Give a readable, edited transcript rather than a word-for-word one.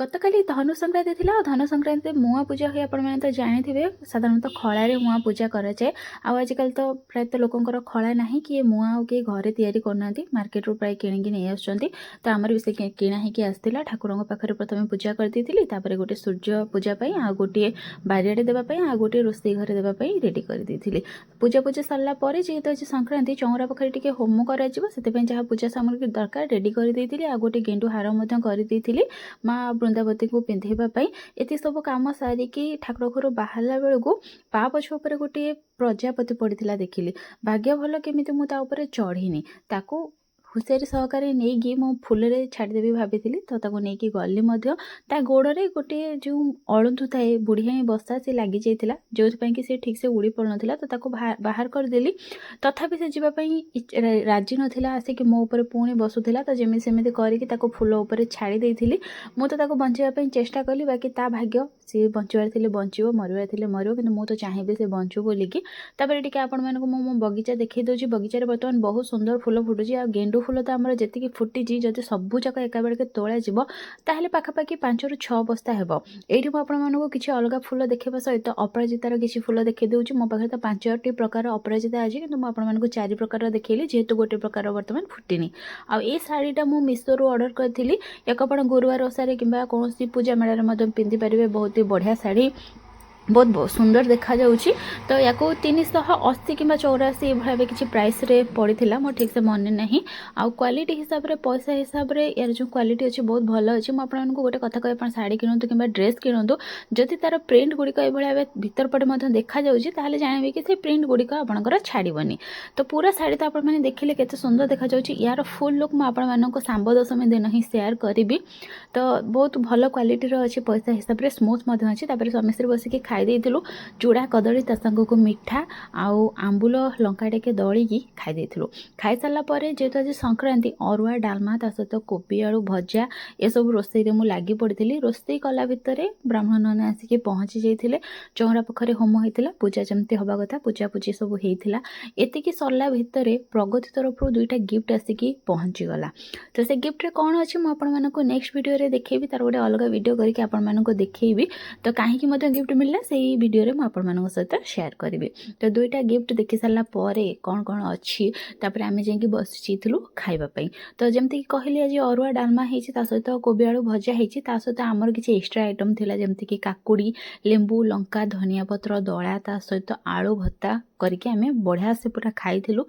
ଗତକାଲି ଧନୁ ସଂକ୍ରାନ୍ତି ଥିଲା ଆଉ ଧନୁ ସଂକ୍ରାନ୍ତି ମୁଆଁ ପୂଜା ହୁଏ, ଆପଣମାନେ ତ ଜାଣିଥିବେ। ସାଧାରଣତଃ ଖଳାରେ ମୁଆଁ ପୂଜା କରାଯାଏ। ଆଉ ଆଜିକାଲି ତ ପ୍ରାୟତଃ ଲୋକଙ୍କର ଖଳା ନାହିଁ କି ମୁଆଁ ଆଉ କେହି ଘରେ ତିଆରି କରୁନାହାନ୍ତି, ମାର୍କେଟରୁ ପ୍ରାୟ କିଣିକି ନେଇ ଆସୁଛନ୍ତି। ତ ଆମର ବି ସେ କିଣା ହେଇକି ଆସିଥିଲା। ଠାକୁରଙ୍କ ପାଖରେ ପ୍ରଥମେ ପୂଜା କରିଦେଇଥିଲି। ତାପରେ ଗୋଟେ ସୂର୍ଯ୍ୟ ପୂଜା ପାଇଁ, ଆଉ ଗୋଟିଏ ବାରିଆଡ଼େ ଦେବା ପାଇଁ, ଆଉ ଗୋଟିଏ ରୋଷେଇ ଘରେ ଦେବା ପାଇଁ ରେଡ଼ି କରିଦେଇଥିଲି। ପୂଜା ପୂଜା ସରିଲା ପରେ, ଯେହେତୁ ଆଜି ସଂକ୍ରାନ୍ତି, ଚଉଁରା ପାଖରେ ଟିକେ ହୋମ କରାଯିବ, ସେଥିପାଇଁ ଯାହା ପୂଜା ସାମଗ୍ରୀ ଦରକାର ରେଡ଼ି କରିଦେଇଥିଲି। ଆଉ ଗୋଟେ ଗେଣ୍ଡୁ ହାର ମଧ୍ୟ କରିଦେଇଥିଲି ମା ବୃନ୍ଦାବତୀଙ୍କୁ ପିନ୍ଧେଇବା ପାଇଁ। ଏତେ ସବୁ କାମ ସାରିକି ଠାକୁର ଘରୁ ବାହାରିଲା ବେଳକୁ ପାପୋଛ ଉପରେ ଗୋଟିଏ ପ୍ରଜାପତି ପଡ଼ିଥିଲା ଦେଖିଲି। ଭାଗ୍ୟ ଭଲ, କେମିତି ମୁଁ ତା ଉପରେ ଚଢ଼ିନି। ତାକୁ ହୁସିଆରି ସହକାରେ ନେଇକି ମୁଁ ଫୁଲରେ ଛାଡ଼ିଦେବି ଭାବିଥିଲି। ତ ତାକୁ ନେଇକି ଗଲି ମଧ୍ୟ, ତା ଗୋଡ଼ରେ ଗୋଟିଏ ଯେଉଁ ଅଳନ୍ଧୁ ଥାଏ, ବୁଢ଼ିଆଣୀ ବସା, ସେ ଲାଗିଯାଇଥିଲା, ଯେଉଁଥିପାଇଁ କି ସେ ଠିକ୍ସେ ଉଡ଼ି ପାରୁନଥିଲା। ତ ତାକୁ ବାହାର କରିଦେଲି। ତଥାପି ସେ ଯିବା ପାଇଁ ରାଜି ନଥିଲା, ଆସିକି ମୋ ଉପରେ ପୁଣି ବସୁଥିଲା। ତ ଯେମିତି ସେମିତି କରିକି ତାକୁ ଫୁଲ ଉପରେ ଛାଡ଼ି ଦେଇଥିଲି। ମୁଁ ତ ତାକୁ ବଞ୍ଚାଇବା ପାଇଁ ଚେଷ୍ଟା କଲି, ବାକି ତା ଭାଗ୍ୟ, ସିଏ ବଞ୍ଚିବାର ଥିଲେ ବଞ୍ଚିବ, ମରିବାର ଥିଲେ ମରିବ। କିନ୍ତୁ ମୁଁ ତ ଚାହିଁବି ସେ ବଞ୍ଚୁ ବୋଲିକି। ତାପରେ ଟିକେ ଆପଣମାନଙ୍କୁ ମୁଁ ମୋ ବଗିଚା ଦେଖେଇ ଦେଉଛି। ବଗିଚାରେ ବର୍ତ୍ତମାନ ବହୁତ ସୁନ୍ଦର ଫୁଲ ଫୁଟୁଛି। ଆଉ ଗେଣ୍ଡୁ ଫୁଲ ତ ଆମର ଯେତିକି ଫୁଟିଛି, ଯଦି ସବୁ ଯାକ ଏକାବେଳକେ ତୋଳାଯିବ, ତାହେଲେ ପାଖାପାଖି 5ରୁ 6 ବସ୍ତା ହେବ। ଏଇଠି ମୁଁ ଆପଣମାନଙ୍କୁ କିଛି ଅଲଗା ଫୁଲ ଦେଖେଇବା ସହିତ ଅପରାଜିତାର କିଛି ଫୁଲ ଦେଖେଇ ଦେଉଛି। ମୋ ପାଖରେ ତ ପାଞ୍ଚଟି ପ୍ରକାର ଅପରାଜିତା ଅଛି, କିନ୍ତୁ ମୁଁ ଆପଣମାନଙ୍କୁ ଚାରି ପ୍ରକାର ଦେଖେଇଲି, ଯେହେତୁ ଗୋଟେ ପ୍ରକାର ବର୍ତ୍ତମାନ ଫୁଟିନି। ଆଉ ଏଇ ଶାଢ଼ୀଟା ମୁଁ ମିଶୋରୁ ଅର୍ଡ଼ର କରିଥିଲି। ୟାକୁ ଆପଣ ଗୁରୁବାର ଓଷାରେ କିମ୍ବା କୌଣସି ପୂଜା ମେଳାରେ ମଧ୍ୟ ପିନ୍ଧିପାରିବେ। ବହୁତ ହି ବଢ଼ିଆ ଶାଢ଼ୀ, ବହୁତ ବହୁତ ସୁନ୍ଦର ଦେଖାଯାଉଛି। ତ ୟାକୁ 380 କିମ୍ବା 84 ଏଭଳିଆ ବି କିଛି ପ୍ରାଇସ୍ରେ ପଡ଼ିଥିଲା, ମୋର ଠିକ୍ସେ ମନେ ନାହିଁ। ଆଉ କ୍ୱାଲିଟି ହିସାବରେ, ପଇସା ହିସାବରେ ୟାର ଯେଉଁ କ୍ୱାଲିଟି ଅଛି, ବହୁତ ଭଲ ଅଛି। ମୁଁ ଆପଣମାନଙ୍କୁ ଗୋଟେ କଥା କହିବି, ଆପଣ ଶାଢ଼ୀ କିଣନ୍ତୁ କିମ୍ବା ଡ୍ରେସ୍ କିଣନ୍ତୁ, ଯଦି ତା'ର ପ୍ରିଣ୍ଟ ଗୁଡ଼ିକ ଏଭଳିଆ ଭାବେ ଭିତର ପଟେ ମଧ୍ୟ ଦେଖାଯାଉଛି, ତାହେଲେ ଜାଣିବେ କି ସେ ପ୍ରିଣ୍ଟ ଗୁଡ଼ିକ ଆପଣଙ୍କର ଛାଡ଼ିବନି। ତ ପୁରା ଶାଢ଼ୀ ତ ଆପଣମାନେ ଦେଖିଲେ କେତେ ସୁନ୍ଦର ଦେଖାଯାଉଛି। ୟାର ଫୁଲ୍ ଲୁକ୍ ମୁଁ ଆପଣମାନଙ୍କୁ ଶାମ୍ବ ଦଶମୀ ଦିନ ହିଁ ସେୟାର କରିବି। ତ ବହୁତ ଭଲ କ୍ୱାଲିଟିର ଅଛି, ପଇସା ହିସାବରେ ସ୍ମୁଥ୍ ମଧ୍ୟ ଅଛି। ତାପରେ ସ୍ୱାମୀ ସ୍ତ୍ରୀ ବସିକି ଖାଇ ଦେଇଥିଲୁ ଚୁଡ଼ା କଦଳୀ, ତା ସାଙ୍ଗକୁ ମିଠା ଆଉ ଆମ୍ବୁଲ ଲଙ୍କା ଟିକେ ଦଳିକି ଖାଇ ଦେଇଥିଲୁ। ଖାଇସାରିଲା ପରେ, ଯେହେତୁ ଆଜି ସଂକ୍ରାନ୍ତି, ଅରୁଆ ଡାଲମା, ତା ସହିତ କୋବି ଆଳୁ ଭଜା, ଏସବୁ ରୋଷେଇରେ ମୁଁ ଲାଗି ପଡ଼ିଥିଲି। ରୋଷେଇ କଲା ଭିତରେ ବ୍ରାହ୍ମଣ ନନା ଆସିକି ପହଞ୍ଚି ଯାଇଥିଲେ। ଚଉଁରା ପାଖରେ ହୋମ ହେଇଥିଲା, ପୂଜା ଯେମିତି ହେବା କଥା ପୂଜାପୂଜି ସବୁ ହେଇଥିଲା। ଏତିକି ସରିଲା ଭିତରେ ପ୍ରଗତି ତରଫରୁ ଦୁଇଟା ଗିଫ୍ଟ ଆସିକି ପହଞ୍ଚିଗଲା। ତ ସେ ଗିଫ୍ଟରେ କ'ଣ ଅଛି, ମୁଁ ଆପଣମାନଙ୍କୁ ନେକ୍ସଟ ଭିଡ଼ିଓରେ ଦେଖେଇବି। ତାର ଗୋଟେ ଅଲଗା ଭିଡ଼ିଓ କରିକି ଆପଣମାନଙ୍କୁ ଦେଖେଇବି। ତ କାହିଁକି ମଧ୍ୟ ଗିଫ୍ଟ ମିଳିଲା, ସେଇ ଭିଡ଼ିଓରେ ମୁଁ ଆପଣମାନଙ୍କ ସହିତ ସେୟାର କରିବି। ତ ଦୁଇଟା ଗିଫ୍ଟ ଦେଖି ସାରିଲା ପରେ କ'ଣ କ'ଣ ଅଛି, ତାପରେ ଆମେ ଯାଇକି ବସିଯାଇଥିଲୁ ଖାଇବା ପାଇଁ। ତ ଯେମିତିକି କହିଲି, ଆଜି ଅରୁଆ ଡାଲମା ହେଇଛି, ତା ସହିତ କୋବି ଆଳୁ ଭଜା ହେଇଛି। ତା ସହିତ ଆମର କିଛି ଏକ୍ସଟ୍ରା ଆଇଟମ୍ ଥିଲା, ଯେମିତିକି କାକୁଡ଼ି, ଲେମ୍ବୁ, ଲଙ୍କା, ଧନିଆ ପତ୍ର ଦଳା, ତା ସହିତ ଆଳୁ ଭର୍ତ୍ତା କରିକି ଆମେ ବଢ଼ିଆ ସେ ପୁରା ଖାଇଥିଲୁ।